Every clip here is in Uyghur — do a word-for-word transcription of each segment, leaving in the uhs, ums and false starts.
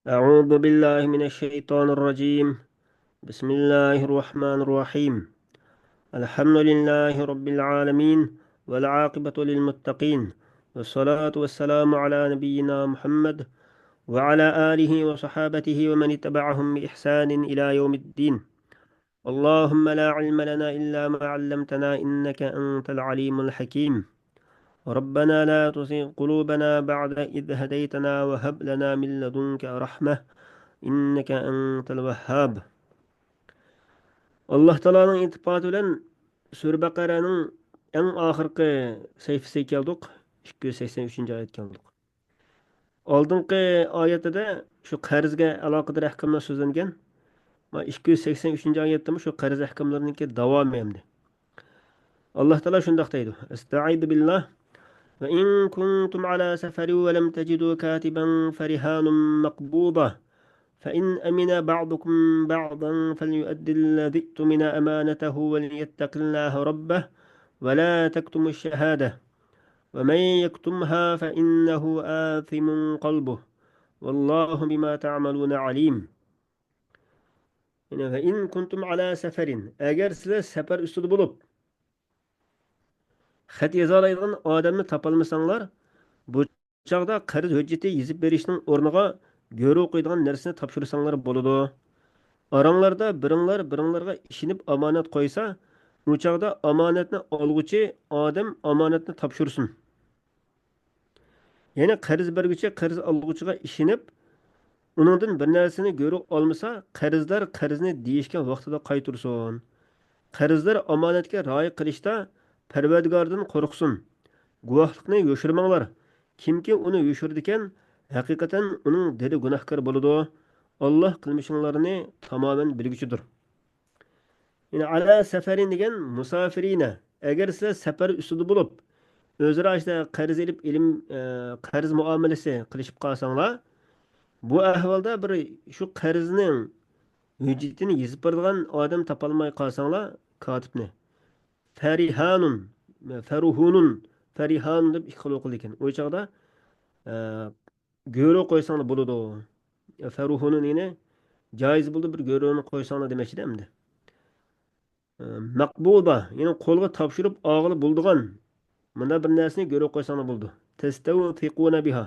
أعوذ بالله من الشيطان الرجيم. بسم الله الرحمن الرحيم. الحمد لله رب العالمين، والعاقبة للمتقين، والصلاة والسلام على نبينا محمد وعلى آله وصحابته ومن اتبعهم بإحسان إلى يوم الدين. اللهم لا علم لنا إلا ما علمتنا إنك أنت العليم الحكيم. ربنا لا تزغ قلوبنا بعد إذ هديتنا وهب لنا من لدنك رحمة إنك أنت الوهاب. ئاللاھ تائالانىڭ ئىلتىپاتى بىلەن سۈرە بەقەرەنىڭ ئەڭ ئاخىرقى سەھىپىسىگە كەلدۇق. ئىككى يۈز سەكسەن ئۈچىنچى ئايەتكە كەلدۇق. ئالدىنقى ئايەتتە شۇ قەرزگە ئالاقىدار ئەھكاملار سۆزلەنگەن. مانا ئىككى يۈز سەكسەن ئۈچىنچى ئايەتتىمۇ شۇ قەرز ئەھكاملىرىنىڭكى داۋامى ئەمدى. ئاللاھ تائالا شۇنداق دەيدۇ. أستعيذ بالله. وإن كنتم على سفر ولم تجدوا كاتبا فرهان مقبوضة فإن أمن بعضكم بعضا فليؤد الذي اؤتمن أمانته وليتق الله ربه ولا تكتموا الشهادة ومن يكتمها فإنه آثم قلبه والله بما تعملون عليم. يەنى، وإن كنتم على سفر، ئەگەر سىلەر سەپەر ئۈستىدە بولۇپ، خەت يازالايدىغان ئادەمنى تاپالمىساڭلار، بۇ چاغدا قەرز ھۆججىتى يېزىپ بېرىشنىڭ ئورنىغا گۆرۈ قويىدىغان نەرسىنى تاپشۇرساڭلار بولىدۇ. ئاراڭلاردا بىرىڭلار بىرىڭلارغا ئىشىنىپ ئامانەت قويسا، ئۇ چاغدا ئامانەتنى ئالغۇچى ئادەم ئامانەتنى تاپشۇرسۇن. يەنى قەرز بەرگۈچى قەرز ئالغۇچىغا ئىشىنىپ، ئۇنىڭدىن بىر نەرسىنى گۆرۈ ئالمىسا، قەرزدار قەرزنى دېيىشكەن ۋاقتىدا قايتۇرسۇن. قەرزدار ئامانەتكە رىئايە قىلىشتا پەرۋەردىگاردىن قورقسۇن. گۇۋاھلىقنى يوشۇرماڭلار. كىمكى ئۇنى يوشۇرىدىكەن، ھەقىقەتەن ئۇنىڭ دېرى گۇناھكار بولىدۇ. ئاللاھ قىلمىشىڭلارنى تامامەن بىلگۈچىدۇر. يەنى، على سفر دېگەن مۇسافىرىنە. ئەگەر سىلەر سەپەر ئۈستىدە بولۇپ، ئۆزئارا ئىشتا قەرز ئېلىپ، ئېلىم، ئە، قەرز مۇئامىلىسى قىلىشىپ قالساڭلار، بۇ ئەھۋالدا بىر شۇ قەرزنىڭ ھۆججىتىنى يېزىپ بېرىدىغان ئادەم تاپالماي قالساڭلار، كاتىپنى. فەرىھانۇن، فەرۇھۇنۇن، فەرىھانۇن دەپ ئىككى خىل ئوقۇلىدىكەن. ئۇ چاغدا، ئە، گۆرۈ قويساڭلار بولىدۇ. فەرۇھۇنۇن، يەنى جايىز بولىدۇ، بىر گۆرۈنى قويساڭلار دېمەكچىدە ئەمدى. ئە، مەقبۇدا، يەنى قولغا تاپشۇرۇپ ئالغىلى بولىدىغان مۇنداق بىر نەرسىنى گۆرۈ قويساڭلار بولىدۇ. تەستەۋسىقۇنە بىھا.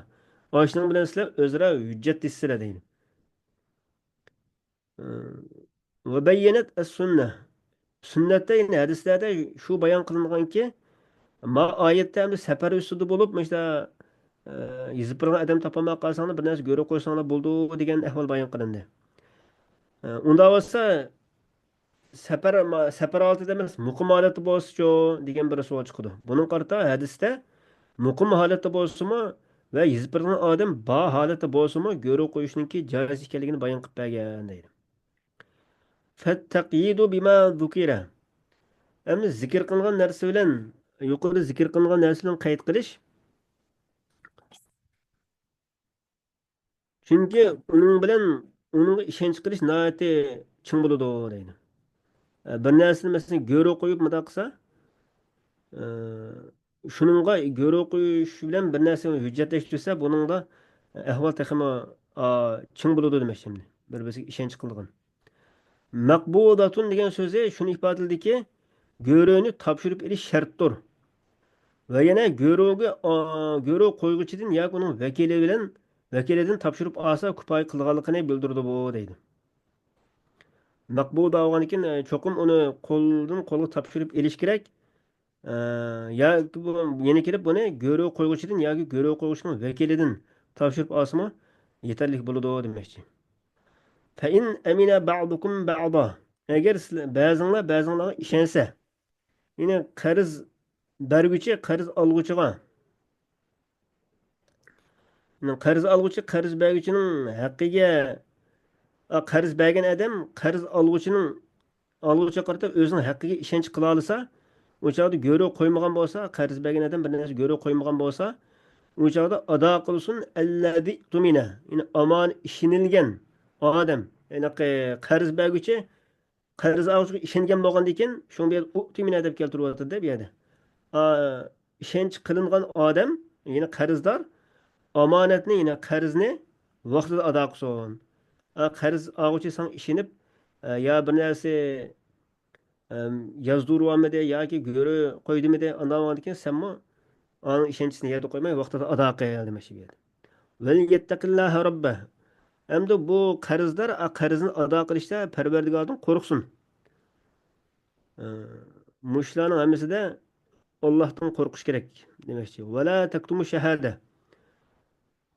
ئاشۇنىڭ بىلەن سىلەر ئۆزئارا ھۆججەتلىشىسىلەر دەيدۇ. ۋە بەييەنەت ئەس-سۈننە. سۈننەتتە، يەنى ھەدىسلەردە شۇ بايان قىلىنغانكى، ما ئايەتتە ئەمدى سەپەر ئۈستىدە بولۇپ، مۇشۇنداق، ئە، يېزىپ بېرىدىغان ئادەم تاپالماي قالساڭلار، بىر نەرسە گۆرۈ قويساڭلار بولىدۇ دېگەن ئەھۋال بايان قىلىندى. ئە، ئۇنداق بولسا، سەپەر، سەپەر ھالىتىدە ئەمەس، مۇقىم ھالەتتە بولسىچۇ دېگەن بىر سوئال چىقىدۇ. بۇنىڭغا قارىتا ھەدىستە مۇقىم ھالەتتە بولسىمۇ ۋە يېزىپ بېرىدىغان ئادەم بار ھالەتتە بولسىمۇ، گۆرۈ قويۇشنىڭكى جائىز ئىكەنلىكىنى بايان قىلىپ بەرگەن دەيدۇ. فەتتەقيىدۇ بىما زۇكىرە. ئەمدى زىكىر قىلىنغان نەرسە بىلەن، يۇقىرىدا زىكىر قىلىنغان نەرسە بىلەن قەيت قىلىش. چۈنكى ئۇنىڭ بىلەن ئۇنىڭغا ئىشەنچ قىلىش ناھايىتى چىڭ بولىدۇ دەيدۇ. ئە، بىر نەرسىنى، مەسىلەن، گۆرۈ قويۇپ مۇنداق قىلسا، ئە، شۇنىڭغا گۆرۈ قويۇش بىلەن بىر نەرسىنى ھۆججەتلەشتۈرسە، بۇنىڭدا ئەھۋال تېخىمۇ، ئا، چىڭ بولىدۇ دېمەكچى ئەمدى. بىر-بىرسىگە ئىشەنچ قىلىدىغان. مەقبۇداتۇن دېگەن سۆزى شۇنى ئىپادىلىدىكى، گۆرۈنى تاپشۇرۇپ ئېلىش شەرتتۇر. ۋە يەنە گۆرۈگە، ئا، گۆرۈ قويغۇچىدىن ياكى ئۇنىڭ ۋەكىلى بىلەن، ۋەكىلىدىن تاپشۇرۇپ ئالسا كۇپايە قىلىدىغانلىقىنى بىلدۈرىدۇ بۇ، دەيدۇ. مەقبۇدا بولغاندىكىن، ئە، چوقۇم ئۇنى قولدىن قولغا تاپشۇرۇپ ئېلىش كېرەك. ئە، ياكى بۇ يەنە كېلىپ بۇنى گۆرۈ قويغۇچىدىن ياكى گۆرۈ قويغۇچىنىڭ ۋەكىلىدىن تاپشۇرۇپ ئالسىمۇ يېتەرلىك بولىدۇ دېمەكچى. فَإِنْ أَمِنَ بَعْضُكُمْ بَعْضًا. ئەگەر سىلەر، بەزىڭلار بەزىڭلارغا ئىشەنسە، يەنى قەرز بەرگۈچى قەرز ئالغۇچىغا، يەنى قەرز ئالغۇچى قەرز بەرگۈچىنىڭ ھەققىگە، ئا، قەرز بەرگەن ئادەم قەرز ئالغۇچىنىڭ، ئالغۇچىغا قارىتا ئۆزىنىڭ ھەققىگە ئىشەنچ قىلالىسا، ئۇ چاغدا گۆرۈ قويمىغان بولسا، قەرز بەرگەن ئادەم بىر نەرسە گۆرۈ قويمىغان بولسا، ئۇ چاغدا ئادا قىلسۇن، الَّذِي اؤْتُمِنَ، يەنى ئامانەت، ئىشىنىلگەن ئادەم، يەنى قەرز بەرگۈچى قەرز ئالغۇچىغا ئىشەنگەن بولغاندىكىن، شۇڭا بۇ يەردە ئۇتۇمىنە دەپ كەلتۈرۈۋاتىدۇ بۇ يەردە. ئا، ئىشەنچ قىلىنغان ئادەم، يەنى قەرزدار، ئامانەتنى، يەنى قەرزنى ۋاقتىدا ئادا قىلسۇن. ئا، قەرز ئالغۇچى ساڭا ئىشىنىپ، ئە، يا بىر نەرسە، ئەم، يازدۇرۇۋالمىدى ياكى گۆرۈ قوي دېمىدى، ئانداق بولغاندىكىن سەنمۇ ئانىڭ ئىشەنچىسىنى يەردە قويماي، ۋاقتىدا ئادا قىل دېمەكچى بۇ يەردە. ۋەليەتتەقىللاھە رەببەھ. ئەمدى بۇ قەرزدار، ئا، قەرزىنى ئادا قىلىشتا پەرۋەردىگاردىن قورقسۇن. ئە، مۇشۇلارنىڭ ھەممىسىدە ئاللاھتىن قورقۇش كېرەك دېمەكچى. ۋەلا تەكتۇمۇ شەھادە.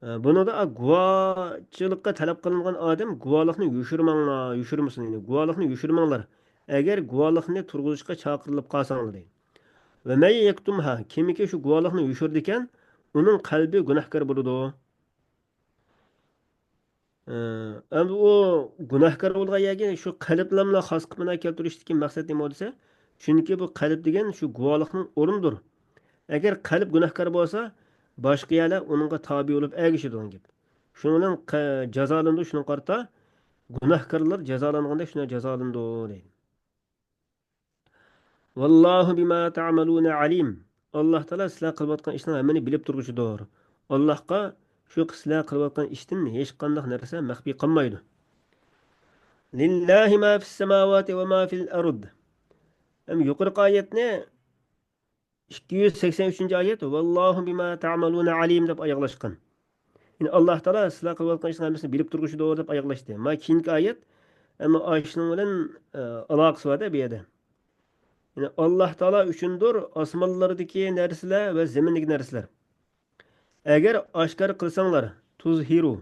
ئە، بۇنىڭدا، ئا، گۇۋاچىلىققا تەلەپ قىلىنغان ئادەم گۇۋالىقنى يوشۇرماڭلار، يوشۇرمىسۇن، يەنى گۇۋالىقنى يوشۇرماڭلار. ئەگەر گۇۋالىقنى تۇرغۇزۇشقا چاقىرىلىپ قالساڭلار دەيدۇ. ۋە مەن يەكتۇمھا، كىمكى شۇ گۇۋالىقنى يوشۇرىدىكەن، ئۇنىڭ قەلبى گۇناھكار بولىدۇ. ئە، ئەمدى ئۇ گۇناھكار بولغان يەرگە شۇ قەلبلەرنى خاس قىلىپ مانا كەلتۈرۈشتىكى مەقسەت نېمە دېسە، چۈنكى بۇ قەلب دېگەن شۇ گۇۋاھلىقنىڭ ئورنىدۇر. ئەگەر قەلب گۇناھكار بولسا، باشقا يەرلەر ئۇنىڭغا تابىئ بولۇپ ئەگىشىدىغان گەپ. شۇنىڭ بىلەن قە-، جازالىنىدۇ، شۇنىڭغا قارىتا گۇناھكارلار جازالانغاندەك شۇنداق جازالىنىدۇ دەيدۇ. ۋاللاھۇ بىما تەئمەلۇنە ئەلىم. ئاللاھ تائالا سىلەر قىلىۋاتقان ئىشنىڭ ھەممىنى بىلىپ تۇرغۇچىدۇر. ئاللاھقا شۇ سىلەر قىلىۋاتقان ئىشتىن ھېچقانداق نەرسە مەخپىي قالمايدۇ. لىللاھى ما فىسسەماۋاتى ۋە ما فىل ئەرد. ھەم يۇقىرىقى ئايەتنى، ئىككى يۈز سەكسەن ئۈچىنچى ئايەت، ۋاللاھۇ بىما تەئمەلۇنە ئەلىم دەپ ئاياغلاشقان. يەنى ئاللاھ تائالا سىلەر قىلىۋاتقان ئىشنىڭ ھەممىسىنى بىلىپ تۇرغۇچىدۇر دەپ ئاياغلاشتى. مانا كېيىنكى ئايەت، ئەمما ئاشۇنىڭ بىلەن، ئە، ئالاقىسى بار-دە بۇ يەردە. يەنى ئاللاھ تائالا ئۈچۈندۇر ئاسمانلاردىكى نەرسىلەر ۋە زېمىندىكى نەرسىلەر. ئەگەر ئاشكارا قىلساڭلار، تۇزھىرۇ.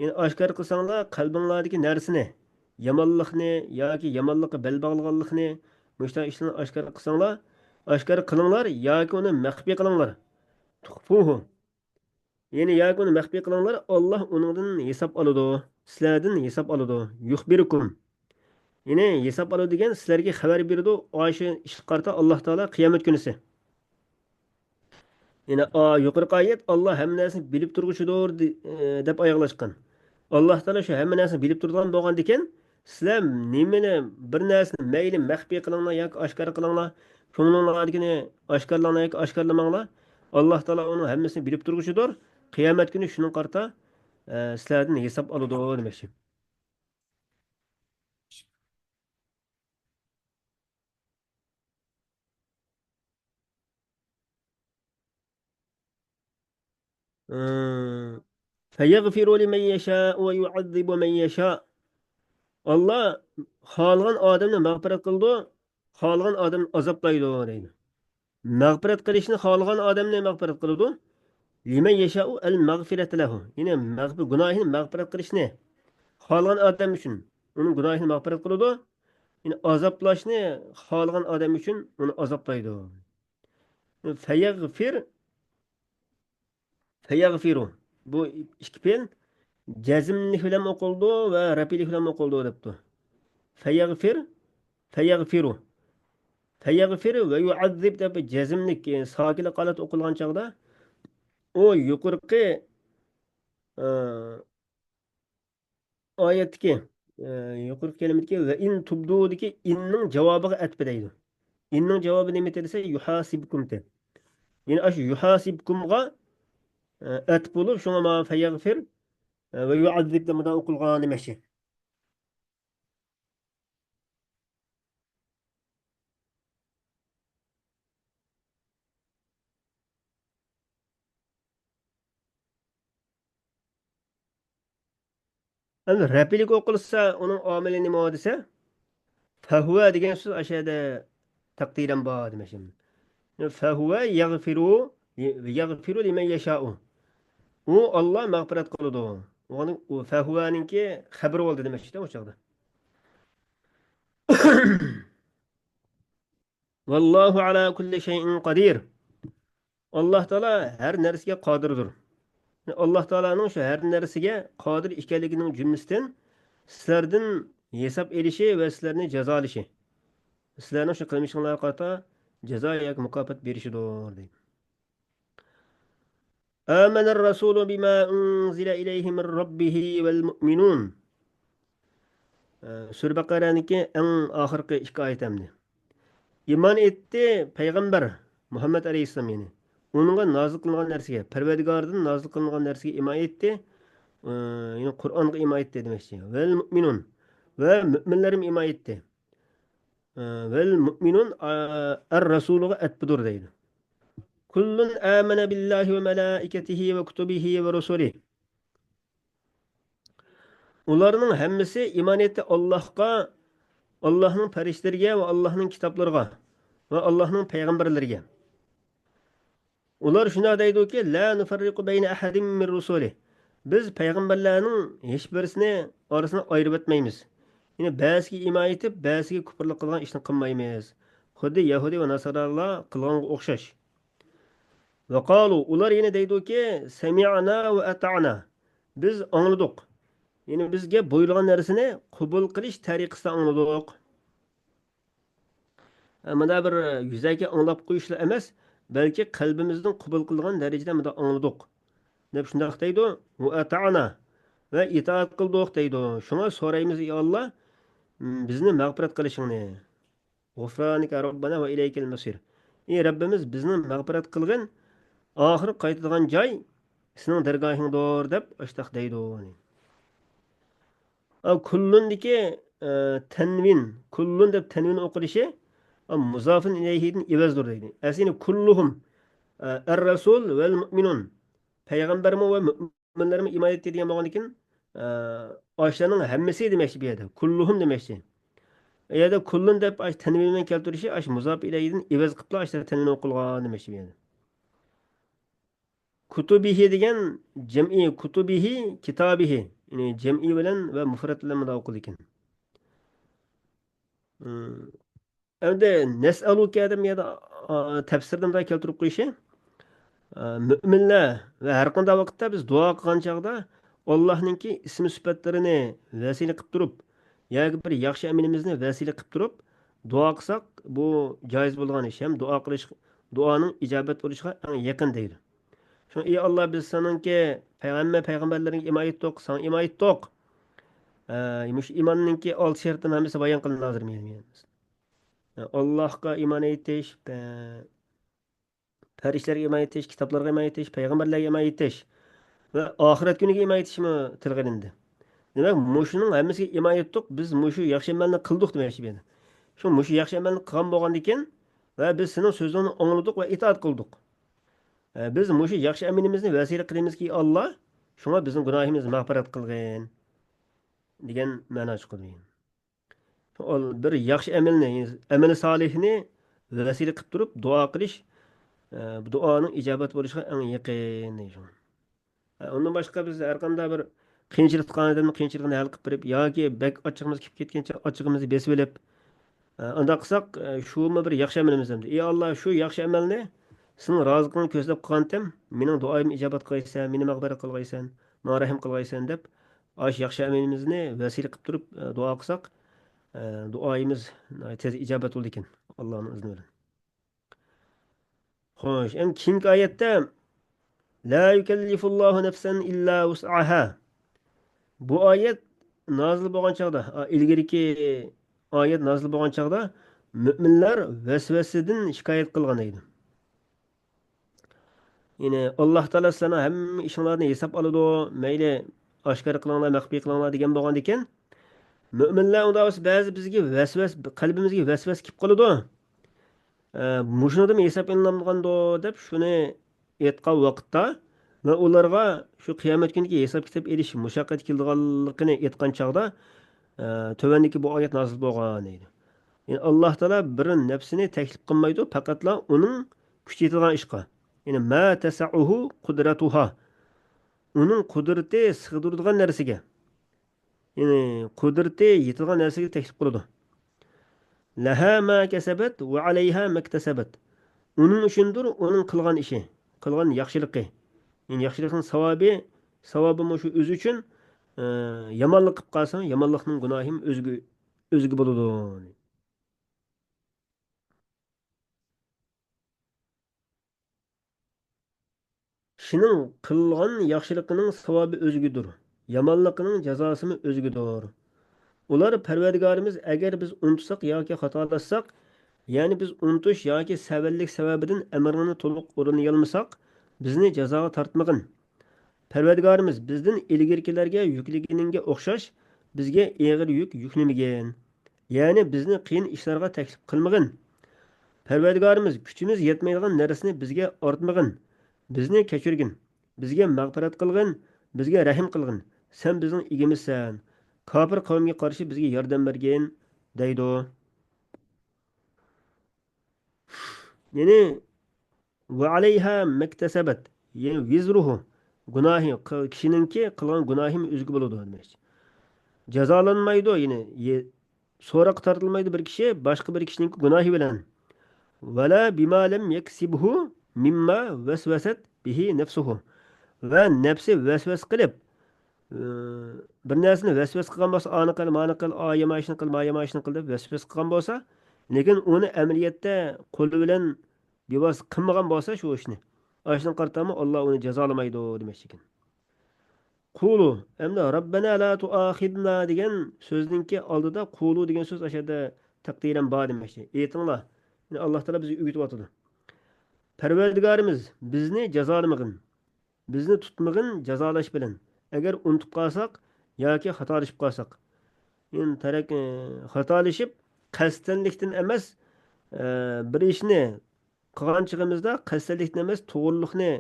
يەنى ئاشكارا قىلساڭلار قەلبىڭلاردىكى نەرسىنى، يامانلىقنى ياكى يامانلىققا بەل باغلىغانلىقنى، مۇشۇنداق ئىشلارنى ئاشكارا قىلساڭلار، ئاشكارا قىلىڭلار ياكى ئۇنى مەخپىي قىلىڭلار. تۇخفۇھۇ. يەنى ياكى ئۇنى مەخپىي قىلىڭلار، ئاللاھ ئۇنىڭدىن ھېساب ئالىدۇ، سىلەردىن ھېساب ئالىدۇ. يۇخبىركۇم. يەنى ھېساب ئالىدۇ دېگەن سىلەرگە خەۋەر بېرىدۇ، ئاشۇ ئىشقا قارىتا ئاللاھ تائالا قىيامەت كۈنىسى. يەنى، ئا، يۇقىرىقى ئايەت، ئاللاھ ھەممە نەرسىنى بىلىپ تۇرغۇچىدۇر، دې-، ئە، دەپ ئاياغلاشقان. ئاللاھ تائالا شۇ ھەممە نەرسىنى بىلىپ تۇرىدىغان بولغاندىكىن، سىلەر نېمىنى، بىر نەرسىنى مەيلى مەخپىي قىلىڭلار ياكى ئاشكارا قىلىڭلار، كۆڭلۈڭلاردىكىنى ئاشكارىلاڭلار ياكى ئاشكارىلىماڭلار، ئاللاھ تائالا ئۇنىڭ ھەممىسىنى بىلىپ تۇرغۇچىدۇر. قىيامەت كۈنى شۇنىڭغا قارىتا، ئە، سىلەردىن ھېساب ئالىدۇ دېمەكچى. ئى، فيغفر لمن يشاء ويعذب من يشاء. ئاللاھ خالىغان ئادەمنى مەغپىرەت قىلىدۇ، خالىغان ئادەمنى ئازابلايدۇ دەيدۇ. مەغپىرەت قىلىشنى خالىغان ئادەمنى مەغپىرەت قىلىدۇ. لمن يشاء المغفرة له. يەنى مەغپىر-، گۇناھىنى مەغپىرەت قىلىشنى خالىغان ئادەم ئۈچۈن ئۇنىڭ گۇناھىنى مەغپىرەت قىلىدۇ. يەنى ئازابلاشنى خالىغان ئادەم ئۈچۈن ئۇنى ئازابلايدۇ. فيغفر، فيغفر. بۇ ئىككى پېئىل جەزملىك بىلەن ئوقۇلىدۇ ۋە رەپئىيلىك بىلەن ئوقۇلىدۇ دەپتۇ. فيغفر، فيغفر. فيغفر ويعذب دەپ جەزملىك، ساكىنلىك ھالەتتە ئوقۇلغان چاغدا ئۇ يۇقىرىقى، ئە، ئايەتتىكى، ئە، يۇقىرىقى كەلىمىدىكى ۋە ئىن تۇبدۇدىكى ئىننىڭ جاۋابىغا ئەتپى دەيدۇ. ئىننىڭ جاۋابى نېمىتى دېسە، يۇھاسىبكۇمتى. يەنى ئاشۇ يۇھاسىبكۇمغا، ئە، ئەتپ بولۇپ، شۇڭا مانا فەيەغفىر، ئە، ۋە يۇئەززىب دەپ مۇنداق ئوقۇلغان دېمەكچى. ئەمدى رەپئىلىك ئوقۇلسا، ئۇنىڭ ئامىلى نېمە دېسە، فەھۇۋە دېگەن سۆز ئاشۇ يەردە تەقدىرەن بار دېمەكچى. فەھۇۋە يەغفىرۇ، يەغفىرۇ لىمەن يەشائۇ. ئۇ، ئاللا مەغپىرەت قىلىدۇ. ئۇنىڭ، ئۇ فەھۇۋەنىڭكى خەبىرى بولدى دېمەكچىدە ئۇ چاغدا. ۋاللاھۇ ئەلا كۇللى شەيئىن قەدىر. ئاللا تائالا ھەر نەرسىگە قادىردۇر. ئاللا تائالانىڭ شۇ ھەر نەرسىگە قادىر ئىكەنلىكىنىڭ جۈملىسىدىن سىلەردىن ھېساب ئېلىشى ۋە سىلەرنى جازالىشى. سىلەرنىڭ شۇ قىلمىشىڭلارغا قارىتا جازا ياكى مۇكاپات بېرىشىدۇر، دەيدۇ. آمن الرسول بما أنزل إليه من ربه والمؤمنون. ئە، سۈرە بەقەرەنىڭكى ئەڭ ئاخىرقى ئىككى ئايەت ئەمدى. ئىمان ئېيتتى پەيغەمبەر مۇھەممەد ئەلەيھىسسالام، يەنى ئۇنىڭغا نازىل قىلىنغان نەرسىگە، پەرۋەردىگارىدىن نازىل قىلىنغان نەرسىگە ئىمان ئېيتتى. ئى، يەنى قۇرئانغا ئىمان ئېيتتى دېمەكچى. ۋەل مۇئمىنۇن، ۋە مۆمىنلەرمۇ ئىمان ئېيتتى. ئى، ۋەل مۇئمىنۇن، ئە، ئەر رەسۇلىغا ئەتپىدۇر دەيدۇ. كل آمن بالله وملائكته وكتبه ورسله. ئۇلارنىڭ ھەممىسى ئىمان ئېيتتى ئاللاھقا، ئاللاھنىڭ پەرىشتىلىرىگە ۋە ئاللاھنىڭ كىتابلىرىغا ۋە ئاللاھنىڭ پەيغەمبەرلىرىگە. ئۇلار شۇنداق دەيدۇكى، لا نفرق بين أحد من رسله. بىز پەيغەمبەرلەرنىڭ ھېچبىرسىنى ئارىسىنى ئايرىۋەتمەيمىز. يەنى بەزىسىگە ئىمان ئېيتىپ، بەزىسىگە كۇپۇرلۇق قىلغان ئىشنى قىلمايمىز. خۇددى يەھۇدىي ۋە ناسارالار قىلغانغا ئوخشاش. ۋەقالۇ، ئۇلار يەنە دەيدۇكى، سەمىئنا ۋە ئەتەئنا. بىز ئاڭلىدۇق. يەنى بىزگە بۇيرۇلغان نەرسىنى قوبۇل قىلىش تەرىقىسىدە ئاڭلىدۇق. ئە، مۇنداق بىر يۈزەكى ئاڭلاپ قويۇشلا ئەمەس، بەلكى قەلبىمىزدىن قوبۇل قىلغان دەرىجىدە مۇنداق ئاڭلىدۇق دەپ شۇنداق دەيدۇ. ۋە ئەتەئنا، ۋە ئىتائەت قىلدۇق دەيدۇ. شۇڭا سورايمىز، ئى ئاللا، بىزنى مەغپىرەت قىلىشىڭنى. غۇفرانىكە رەببەنا ۋە ئىلەيكەل مەسىر. ئى رەببىمىز، بىزنى مەغپىرەت قىلغىن، ئاخىر قايتىدىغان جاي سېنىڭ دەرگاھىڭدۇر دەپ ئاشتاق دەيدۇ. ئا، كۇللۇندىكى، ئە، تەنۋىن، كۇللۇن دەپ تەنۋىن ئوقۇلۇشى، ئا، مۇزافىن ئىلەيھىدىن ئېۋەزدۇر دەيدۇ. ئەسلى كۇللۇھۇم، ئە، ئەر رەسۇل ۋەل مۇئمىنۇن. پەيغەمبەرمۇ ۋە مۇئمىنلەرمۇ ئىمان ئېيتتى دېگەن بولغاندىكىن، ئە، ئاشۇلارنىڭ ھەممىسى دېمەكچى بۇ يەردە. كۇللۇھۇم دېمەكچى. ئۇ يەردە كۇللۇن دەپ ئاش تەنۋىن بىلەن كەلتۈرۈشى ئاش مۇزاپ ئىلەيھىدىن ئېۋەز قىپلا ئاش تەنۋىن ئوقۇلغان دېمەكچى بۇ يەردە. كۇتۇبىھى دېگەن جەمئىي، كۇتۇبىھى، كىتابىھى. يەنى جەمئىي بىلەن ۋە مۇفرەت بىلەن مۇنداق ئوقۇلىدىكەن. ئەمدى نەسئەلۇكە دەپ يەنە، ئا، تەپسىردە مۇنداق كەلتۈرۈپ قويۇشى، ئا، مۆمىنلەر ۋە ھەر قانداق ۋاقىتتا بىز دۇئا قىلغان چاغدا ئاللاھنىڭكى ئىسمى سۈپەتلىرىنى ۋەسىلە قىلىپ تۇرۇپ، ياكى بىر ياخشى ئەمىلىمىزنى ۋەسىلە قىلىپ تۇرۇپ دۇئا قىلساق، بۇ جايىز بولىدىغان ئىش ھەم دۇئا قىلىش، دۇئانىڭ ئىجابەت بولۇشىغا ئەڭ يېقىن دەيدۇ. شۇڭا، ئى ئاللا، بىز سېنىڭكى پەيغەمبەر، پەيغەمبەرلىرىڭگە ئىمان ئېيتتۇق، ساڭا ئىمان ئېيتتۇق. ئە، مۇشۇ ئىماننىڭكى ئالتە شەرتىنىڭ ھەممىسى بايان قىلىندى ھازىر مېنىڭ. ئاللاھقا ئىمان ئېيتىش، پە-، پەرىشتىلەرگە ئىمان ئېيتىش، كىتابلارغا ئىمان ئېيتىش، پەيغەمبەرلەرگە ئىمان ئېيتىش ۋە ئاخىرەت كۈنىگە ئىمان ئېيتىشمۇ تىلغا ئېلىندى. دېمەك، مۇشۇنىڭ ھەممىسىگە ئىمان ئېيتتۇق، بىز مۇشۇ ياخشى ئەمەلنى قىلدۇق دېمەكچى بۇ يەردە. شۇ مۇشۇ ياخشى ئەمەلنى قىلغان بولغاندىكىن ۋە بىز سېنىڭ سۆزۈڭنى ئاڭلىدۇق ۋە ئىتائەت قىلدۇق. ئە، بىز مۇشۇ ياخشى ئەمىلىمىزنى ۋەسىلە قىلىمىزكى، ئاللا، شۇڭا بىزنىڭ گۇناھىمىزنى مەغپىرەت قىلغىن، دېگەن مەنا چىقىدۇ. ئۇ بىر ياخشى ئەمەلنى، ئەمەل سالىھنى ۋەسىلە قىلىپ تۇرۇپ دۇئا قىلىش، ئە، بۇ دۇئانىڭ ئىجابەت بولۇشىغا ئەڭ يېقىن دەيدۇ. ئە، ئۇندىن باشقا بىز ھەر قانداق بىر قىيىنچىلىقتا قالغان ئادەمنىڭ قىيىنچىلىقىنى ھەل قىلىپ بېرىپ ياكى بەك ئاچچىقىمىز كېلىپ كەتكەنچە ئاچچىقىمىزنى بېسىۋېلىپ، ئە، ئۇنداق قىلساق، ئە، شۇمۇ بىر ياخشى ئەمىلىمىز ئەمدى. ئى ئاللا، شۇ ياخشى ئەمەلنى سېنىڭ رازىلىقىڭنى كۆزلەپ قىلغانتىم، مېنىڭ دۇئايىمنى ئىجابەت قىلغايسەن، مېنى مەغپىرەت قىلغايسەن، ماڭا رەھىم قىلغايسەن دەپ، ئاشۇ ياخشى ئەمىلىمىزنى ۋەسىلە قىلىپ تۇرۇپ، ئە، دۇئا قىلساق، ئە، دۇئايىمىز ناھايىتى تېز ئىجابەت بولىدىكەن، ئاللانىڭ ئىزنى بىلەن. خوش، ئەمدى كېيىنكى ئايەتتە، لا يكلف الله نفسا إلا وسعها. بۇ ئايەت نازىل بولغان چاغدا، ئا، ئىلگىرىكى ئايەت نازىل بولغان چاغدا مۆمىنلەر ۋەسۋەسىدىن شىكايەت قىلغان ئىدى. يەنى، ئاللا تائالا سىلەرنىڭ ھەممە ئىشىڭلارنى ھېساب ئالىدۇ، مەيلى ئاشكارا قىلىڭلار، مەخپىي قىلىڭلار دېگەن بولغاندىكىن، مۆمىنلەر ئۇنداق بولسا بەزى بىزگە ۋەسۋەس، قەلبىمىزگە ۋەسۋەس كېلىپ قالىدۇ. ئە، مۇشۇنىڭدىنمۇ ھېساب ئېلىنامدىغاندۇ دەپ شۇنى ئېيتقان ۋاقىتتا، مەن ئۇلارغا شۇ قىيامەت كۈنىدىكى ھېساب كىتاب ئېلىش مۇشەققەت كېلىدىغانلىقىنى ئېيتقان چاغدا، ئە، تۆۋەندىكى بۇ ئايەت نازىل بولغان ئىدى. يەنى ئاللا تائالا بىر نەپسىنى تەكلىپ قىلمايدۇ، پەقەتلا ئۇنىڭ كۈچى يېتىدىغان ئىشقا. يەنى ما تسعه قدرتها. ئۇنىڭ قۇدرىتى سىغدۇرىدىغان نەرسىگە. يەنى قۇدرىتى يېتىدىغان نەرسىگە تەكلىپ قىلىدۇ. لها ما كسبت وعليها ما اكتسبت. ئۇنىڭ ئۈچۈندۇر ئۇنىڭ قىلغان ئىشى، قىلغان ياخشىلىقى. يەنى ياخشىلىقنىڭ ساۋابى، ساۋابىمۇ شۇ ئۆزى ئۈچۈن، ئە، يامانلىق قىلىپ قالسا، يامانلىقنىڭ گۇناھىمۇ ئۆزىگە، ئۆزىگە بولىدۇ. كىشىنىڭ قىلغان ياخشىلىقىنىڭ ساۋابى ئۆزىگىدۇر، يامانلىقىنىڭ جازاسىمۇ ئۆزىگىدۇر. ئۇلار، پەرۋەردىگارىمىز، ئەگەر بىز ئۇنتۇساق ياكى خاتالاشساق، يەنى بىز ئۇنتۇش ياكى سەۋەنلىك سەۋەبىدىن ئەمرىڭنى تولۇق ئورۇنلىيالمىساق، بىزنى جازاغا تارتمىغىن. پەرۋەردىگارىمىز، بىزدىن ئىلگىرىكىلەرگە يۈكلىگىنىڭگە ئوخشاش بىزگە ئېغىر يۈك يۈكلىمىگىن. يەنى بىزنى قىيىن ئىشلارغا تەكلىپ قىلمىغىن. پەرۋەردىگارىمىز، كۈچىمىز يەتمەيدىغان نەرسىنى بىزگە ئارتمىغىن. بىزنى كەچۈرگىن. بىزگە مەغپىرەت قىلغىن. بىزگە رەھىم قىلغىن. سەن بىزنىڭ ئىگىمىزسەن. كاپىر قەۋمگە قارشى بىزگە ياردەم بەرگىن، دەيدۇ. يەنى، ۋە ئەلەيھا مەكتەسەبەت، يەنى ۋىزرۇھۇ، گۇناھى، قىل-، كىشىنىڭكى قىلغان گۇناھىمۇ ئۆزىگە بولىدۇ دېمەكچى. جازالانمايدۇ، يەنى يە-، سوراققا تارتىلمايدۇ بىر كىشى باشقا بىر كىشىنىڭكى گۇناھى بىلەن. ۋەلا بىما لەم يەكسىبھۇ مىمما ۋەسۋەسەت بىھى نەفسۇھۇ. ۋە نەپسى ۋەسۋەسە قىلىپ، ئى، بىر نەرسىنى ۋەسۋەسە قىلغان بولسا، ئانى قىل، مانى قىل، ئا يامان ئىشنى قىل، ما يامان ئىشنى قىل دەپ ۋەسۋەسە قىلغان بولسا، لېكىن ئۇنى ئەمەلىيەتتە قولى بىلەن بىۋاسىتە قىلمىغان بولسا شۇ ئىشنى، ئاشۇنىڭ قارىتامۇ ئاللا ئۇنى جازالىمايدۇ دېمەكچىكەن. قۇلۇ، ئەمدى رەببەنا لا تۇئاخىزنا دېگەن سۆزنىڭكى ئالدىدا قۇلۇ دېگەن سۆز ئاشۇ يەردە تەقدىرەن بار دېمەكچى. ئېيتىڭلار. يەنى ئاللا تائالا بىزگە ئۆگىتىۋاتىدۇ. پەرۋەردىگارىمىز، بىزنى جازالىمىغىن. بىزنى تۇتمىغىن جازالاش بىلەن. ئەگەر ئۇنتۇپ قالساق ياكى خاتالىشىپ قالساق. يەنى تەرەك-، ئى، خاتالىشىپ، قەستەنلىكتىن ئەمەس، ئى، بىر ئىشنى قىلغان چېغىمىزدا قەستەنلىكتىن ئەمەس، توغرىلىقنى،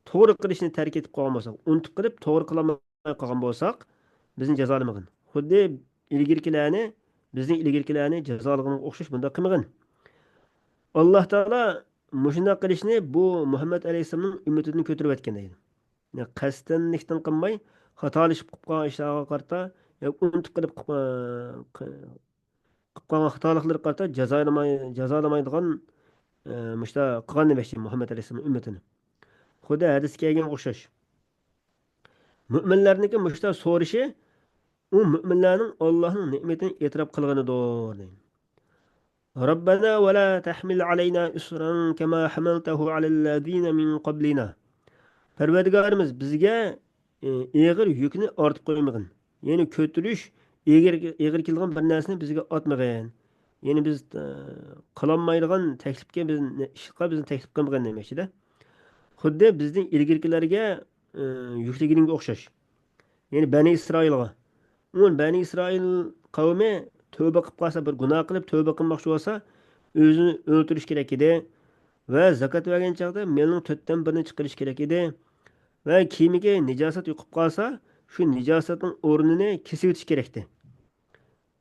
توغرا قىلىشنى تەرك ئېتىپ قالغان بولساق، ئۇنتۇپ قېلىپ، توغرا قىلالماي قالغان بولساق، بىزنى جازالىمىغىن. خۇددى ئىلگىرىكىلەرنى، بىزنى ئىلگىرىكىلەرنى جازالىغىنىغا ئوخشاش بۇنداق قىلمىغىن. ئاللا تائالا مۇشۇنداق قىلىشنى بۇ مۇھەممەد ئەلەيھىسسالامنىڭ ئۈممىتىدىن كۆتۈرۈۋەتكەن دەيدۇ. يەنى قەستەنلىكتىن قىلماي، خاتالىشىپ قىلىپ قالغان ئىشلارغا قارىتا، ياكى ئۇنتۇپ قېلىپ، قىلىپ قالغان خاتالىقلىرىغا قارىتا جازالىماي-، جازالىمايدىغان، ئى، مۇشۇنداق قىلغان دېمەكچى مۇھەممەد ئەلەيھىسسالام ئۈممىتىنى. خۇددى ھەدىستە كەلگەنگە ئوخشاش. مۆمىنلەرنىڭكى مۇشۇنداق سورىشى، ئۇ مۆمىنلەرنىڭ ئاللانىڭ نېمىتىنى ئېتىراپ قىلغىنىدۇر، دەيدۇ. رەببەنا ۋە لا تەھمىل ئەلەينا ئىسرەن كەما ھەمەلتەھۇ ئەلەللەزىنە مىن قەبلىنا. پەرۋەردىگارىمىز، بىزگە، ئى، ئېغىر يۈكنى ئارتىپ قويمىغىن. يەنى كۆتۈرۈش ئېغىر، ئېغىر كېلىدىغان بىر نەرسىنى بىزگە ئارتمىغىن. يەنى بىز، ئى، قىلالمايدىغان تەكلىپكە بىز، ئىشقا بىزنى تەكلىپ قىلمىغىن دېمەكچىدە. خۇددى بىزدىن ئىلگىرىكىلەرگە، ئى، يۈكلىگىنىگە ئوخشاش. يەنى بەنى ئىسرائىلغا. ئۇ بەنى ئىسرائىل قەۋمى تۆبە قىلىپ قالسا، بىر گۇناھ قىلىپ تۆبە قىلماقچى بولسا، ئۆزىنى ئۆلتۈرۈش كېرەك ئىدى ۋە زاكات بەرگەن چاغدا مېلىنىڭ تۆتتىن بىرىنى چىقىرىش كېرەك ئىدى ۋە كىيىمىگە نىجاسەت يۇقۇپ قالسا، شۇ نىجاسەتنىڭ ئورنىنى كېسىۋېتىش كېرەك ئىدى.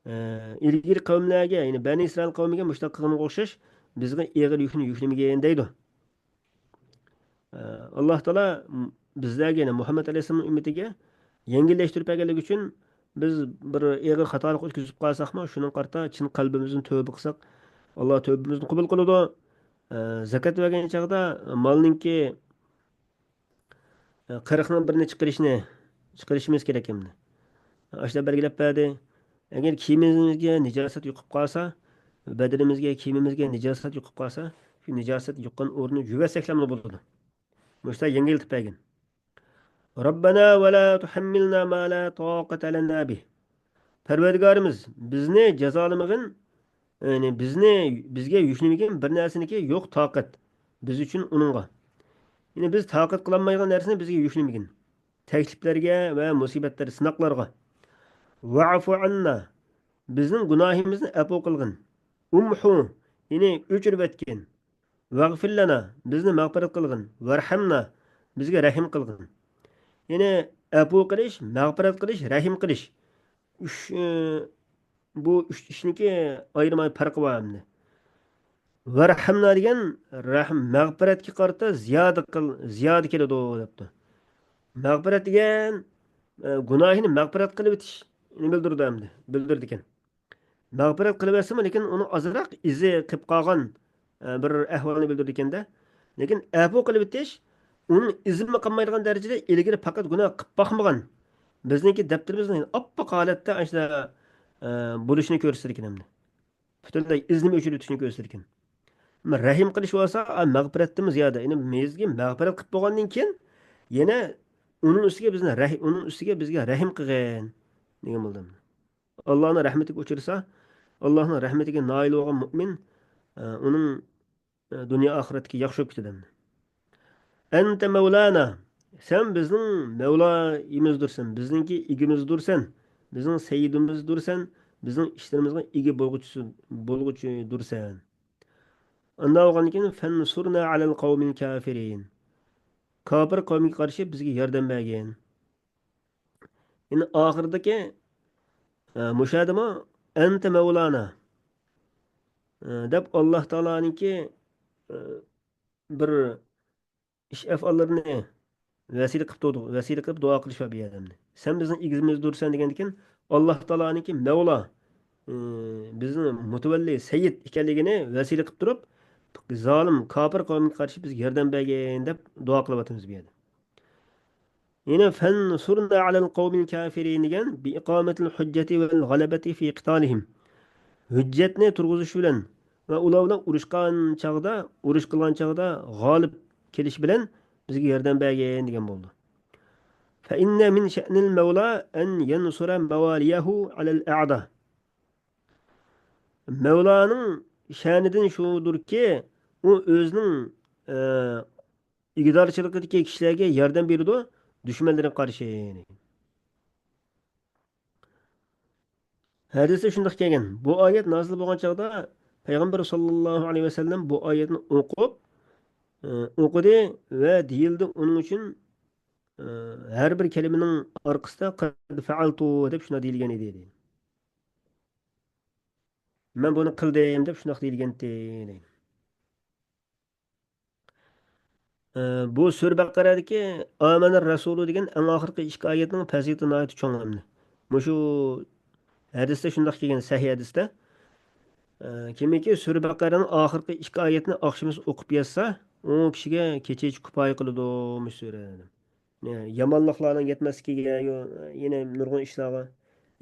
ئە، ئىلگىرى قەۋملەرگە، يەنى بەنى ئىسرائىل قەۋمىگە مۇشۇنداق قىلغىنىغا ئوخشاش بىزگە ئېغىر يۈكنى يۈكلىمىگىن دەيدۇ. ئە، ئاللا تائالا بىزلەرگە، يەنى مۇھەممەد ئەلەيھىسسالامنىڭ ئۈممىتىگە يەڭگىللەشتۈرۈپ بەرگەنلىكى ئۈچۈن، بىز بىر ئېغىر خاتالىق ئۆتكۈزۈپ قالساقمۇ، شۇنىڭغا قارىتا چىن قەلبىمىزدىن تۆبە قىلساق، ئاللا تۆبىمىزنى قوبۇل قىلىدۇ. ئە، زاكات بەرگەن چاغدا مالنىڭكى، ئە، قىرىقنىڭ بىرىنى چىقىرىشنى، چىقىرىشىمىز كېرەك ئەمدى. ئاشۇنداق بەلگىلەپ بەردى. ئەگەر كىيىمىمىزگە نىجاسەت يۇقۇپ قالسا، بەدىنىمىزگە، كىيىمىمىزگە نىجاسەت يۇقۇپ قالسا، شۇ نىجاسەت يۇققان ئورنىنى يۇيۇۋەتسەكلەملا بولىدۇ. مۇشۇنداق يەڭگىللىتىپ بەرگىن. رەببەنا ۋە لا تۇھەممىلنا ما لا تاقەتە لەنا بىھ. پەرۋەردىگارىمىز، بىزنى جازالىمىغىن، يەنى بىزنى، بىزگە يۈكلىمىگىن بىر نەرسىنىڭكى يوق تاقەت بىز ئۈچۈن ئۇنىڭغا. يەنى بىز تاقەت قىلالمايدىغان نەرسىنى بىزگە يۈكلىمىگىن. تەكلىپلەرگە ۋە مۇسىبەتلەر، سىناقلارغا. ۋەئفۇ ئەننا، بىزنىڭ گۇناھىمىزنى ئەپۇ قىلغىن. ئۇمھۇ، يەنى ئۆچۈرۈۋەتكىن. ۋەغفىر لەنا، بىزنى مەغپىرەت قىلغىن. ۋەرھەمنا، بىزگە رەھىم قىلغىن. يەنى ئەپۇ قىلىش، مەغپىرەت قىلىش، رەھىم قىلىش. ئۈچ، ئى، بۇ ئۈچ ئىشنىڭكى ئايرىم پەرقى بار ئەمدى. ۋەرھەمنا دېگەن رەھىم، مەغپىرەتكە قارىتا زىيادە قىل-، زىيادە كېلىدۇ دەپتۇ. مەغپىرەت دېگەن، ئە، گۇناھىنى مەغپىرەت قىلىۋېتىشنى بىلدۈرىدۇ ئەمدى، بىلدۈرىدىكەن. مەغپىرەت قىلىۋەتسىمۇ، لېكىن ئۇنىڭ ئازراق ئىزى قېلىپ قالغان، ئە، بىر ئەھۋالنى بىلدۈرىدىكەندە. لېكىن ئەپۇ قىلىۋېتىش، ئۇنىڭ ئىزىمۇ قالمايدىغان دەرىجىدە ئىلگىرى پەقەت گۇناھ قىلىپ باقمىغان، بىزنىڭكى دەپتىرىمىزنىڭ ئاپئاق ھالەتتە ئاشۇنداق، ئە، بولۇشىنى كۆرسىتىدىكەن ئەمدى. پۈتۈنلەي ئىزنىمۇ ئۆچۈرۈۋېتىشنى كۆرسىتىدىكەن. ئەمما رەھىم قىلىش بولسا، ئا، مەغپىرەتتىنمۇ زىيادە. يەنى بىزگە مەغپىرەت قىلىپ بولغاندىن كېيىن، يەنە ئۇنىڭ ئۈستىگە بىزنى رەھ-، ئۇنىڭ ئۈستىگە بىزگە رەھىم قىلغىن، دېگەن بولدى. ئاللانىڭ رەھمىتىگە ئۇچرىسا، ئاللانىڭ رەھمىتىگە نائىل بولغان مۇئمىن، ئە، ئۇنىڭ، ئە، دۇنيا ئاخىرەتتىكى ياخشى بولۇپ كېتىدۇ ئەمدى. ئەنتە مەۋلانا، سەن بىزنىڭ مەۋلايىمىزدۇرسەن، بىزنىڭكى ئىگىمىزدۇرسەن، بىزنىڭ سەييىدىمىزدۇرسەن، بىزنىڭ ئىشلىرىمىزغا ئىگە بولغۇچىسى، بولغۇچىدۇرسەن. ئانداق بولغاندىن كېيىن، فەنسۇرنا ئەلەل قەۋمىل كافىرىن. كاپىر قەۋمگە قارشى بىزگە ياردەم بەرگىن. يەنى ئاخىرىدىكى، ئە، مۇشۇ يەردىمۇ ئەنتە مەۋلانا، ئە، دەپ ئاللاھ تائالانىڭكى، ئە، بىر ئىش ئەفئاللىرىنى ۋەسىلە قىلىپ تۇردۇق، ۋەسىلە قىلىپ دۇئا قىلىش بار بۇ يەردە. سەن بىزنىڭ ئىگىمىزدۇرسەن دېگەندىكىن، ئاللاھ تائالانىڭكى مەۋلا، ئى، بىزنىڭ مۇتەۋەللى سەييىد ئىكەنلىكىنى ۋەسىلە قىلىپ تۇرۇپ، زالىم كاپىر قەۋمگە قارشى بىزگە ياردەم بەرگىن دەپ دۇئا قىلىۋاتىمىز بۇ يەردە. يەنە فەنسۇرنا ئەلەل قەۋمىل كافىرىن دېگەن، بىئىقامەتىل ھۇججەتى ۋەل غەلەبەتى فى قىتالىھىم. ھۆججەتنى تۇرغۇزۇش بىلەن ۋە ئۇلار بىلەن ئۇرۇشقان چاغدا، ئۇرۇش قىلغان چاغدا غالىب كېلىش بىلەن بىزگە ياردەم بەرگىن دېگەن بولىدۇ. فەئىننە مىن شەئنىل مەۋلا ئەن يەنسۇرە مەۋالىيەھۇ ئەلەل ئەئدا. مەۋلانىڭ شەنىدىن شۇدۇركى، ئۇ ئۆزىنىڭ، ئە، ئىگىدارچىلىقىدىكى كىشىلەرگە ياردەم بېرىدۇ، دۈشمەنلىرىگە قارشى. ھەدىستە شۇنداق كەلگەن، بۇ ئايەت نازىل بولغان چاغدا پەيغەمبەر ساللاللاھۇ ئەلەيھى ۋەسەللەم بۇ ئايەتنى ئوقۇپ، ئە، ئوقۇدى ۋە دېيىلدى ئۇنىڭ ئۈچۈن، ئە، ھەر بىر كەلىمىنىڭ ئارقىسىدا قەد فەئەلتۇ دەپ شۇنداق دېيىلگەن ئىدى، دەيدۇ. مەن بۇنى قىلدىم دەپ شۇنداق دېيىلگەنتى، دەيدۇ. ئە، بۇ سۈرە بەقەرەدىكى ئامەنەر رەسۇلۇ دېگەن ئەڭ ئاخىرقى ئىككى ئايەتنىڭ پەزىلىتى ناھايىتى چوڭ ئەمدى. مۇشۇ ھەدىستە شۇنداق كەلگەن، سەھىھ ھەدىستە. ئە، كىمكى سۈرە بەقەرەنىڭ ئاخىرقى ئىككى ئايەتنى ئاخشىمىسى ئوقۇپ ياتسا، ئۇ كىشىگە كېچىچە كۇپايە قىلىدۇ مۇشۇ سۈرە. يامانلىقلارنىڭ يەتمەسلىكىگە، يو-، يەنە نۇرغۇن ئىشلارغا،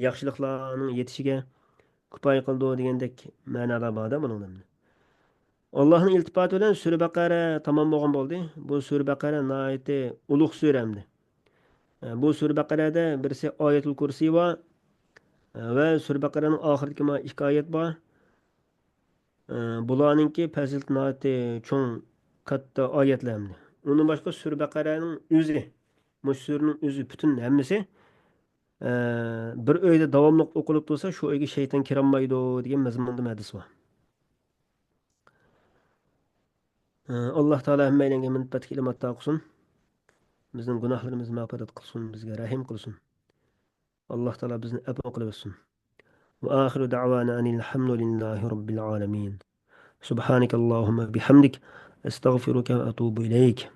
ياخشىلىقلارنىڭ يېتىشىگە كۇپايە قىلىدۇ دېگەندەك مەنالار بار-دە بۇنىڭدا. ئاللاھنىڭ ئىلتىپاتى بىلەن سۈرە بەقەرە تامام بولغان بولدى. بۇ سۈرە بەقەرە ناھايىتى ئۇلۇغ سۈرە ئەمدى. بۇ سۈرە بەقەرەدە بىرسى ئايەتۇل كۇرسى بار، ۋە سۈرە بەقەرەنىڭ ئاخىرىدىكى ما ئىككى ئايەت بار. ئە، بۇلارنىڭكى پەزىلىتى ناھايىتى چوڭ، كاتتا ئايەتلەر ئەمدى. ئۇندىن باشقا سۈرە بەقەرەنىڭ ئۆزى، مۇشۇ سۈرىنىڭ ئۆزى پۈتۈن ھەممىسى، ئە، بىر ئۆيدە داۋاملىق ئوقۇلۇپ تۇرسا، شۇ ئۆيگە شەيتان كىرەلمەيدۇ دېگەن مەزمۇندا ھەدىس بار. ئە، ئاللاھ تائالا ھەممەيلەنگە مەنپەئەتلىك ئىلىم ئاتا قىلسۇن. بىزنىڭ گۇناھلىرىمىزنى مەغپىرەت قىلسۇن، بىزگە رەھىم قىلسۇن. ئاللاھ تائالا بىزنى ئەپۇ قىلىۋەتسۇن. وآخر دعوانا أن الحمد لله رب العالمين. سبحانك اللهم بحمدك، أستغفرك وأتوب إليك.